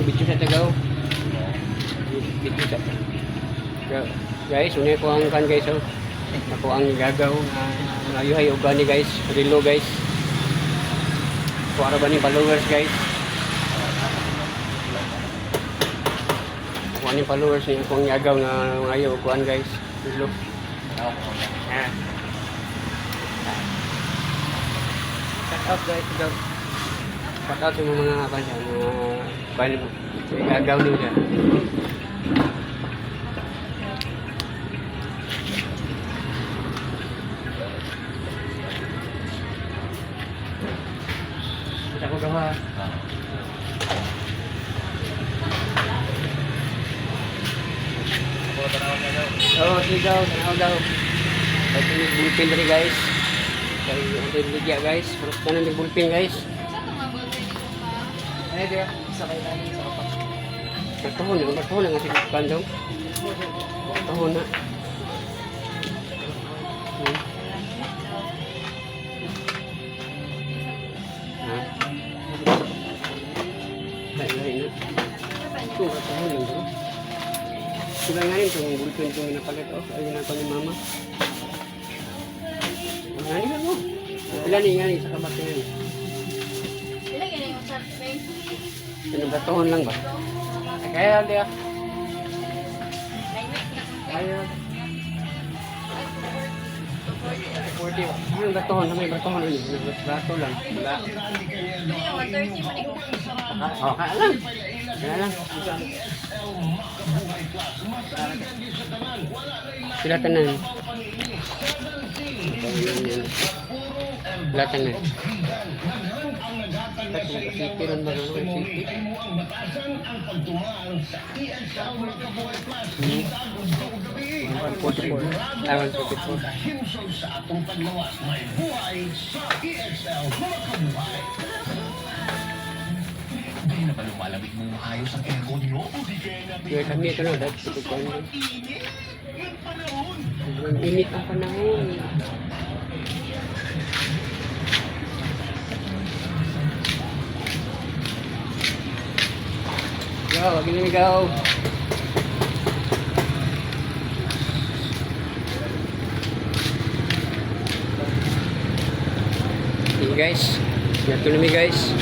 Video sa tagaw. Video sa. Guys, una ko ang kan, guys, oh. Ako ang gagaw na ayuhay og gani, guys. Relo, guys. Kuha ra ba ni followers, guys? Ako ni followers ni akong gagaw nga ngayo og kuan, guys. Relo. Ah. Shout out, guys, shout out. Shout out sa mga kan siya, mga kuan mo. Gagaw niyo siya. Kita ko gawa. Ako tanaw na daw. Oo, oh, sigaw, tanaw daw. Kaya ito yung bullpen dali, guys. Kaya ito yung ligya, guys. Pero tanan yung bullpen, guys. Ano diya? Sa kay nani sa kapak. Katuhon na, katuhon na nga si Bandong. Katuhon na. Ha? Lain, lain na. Ito, katuhon lang bro. Diba nga rin itong bullpen itong ginapalit, oh. Ay, ginagawa ni mama. Ang nga nila mo. Pila ni nga ni sa kabat nga ni. Ilan yun yung something? Pinabatohon lang ba? Kaya diya. Ayo. 40 ba? Ano batohon? May batohon ano? Bato lang. Wala. Ano yung 130 man ikaw? Oh, kaya lang. Kaya lang. Sila tanan. Sila tanan. Tatlo city ron ba ron? City. 144. Ah, 144. Hindi na ba lumalamig ng maayos ang aircon niyo? O di kaya natin Kaya kami ito na, dahil ito ko ano. init ng panahon? Sobrang init ang panahon. Go, wag niyo go. Hey guys, nato na mi, guys.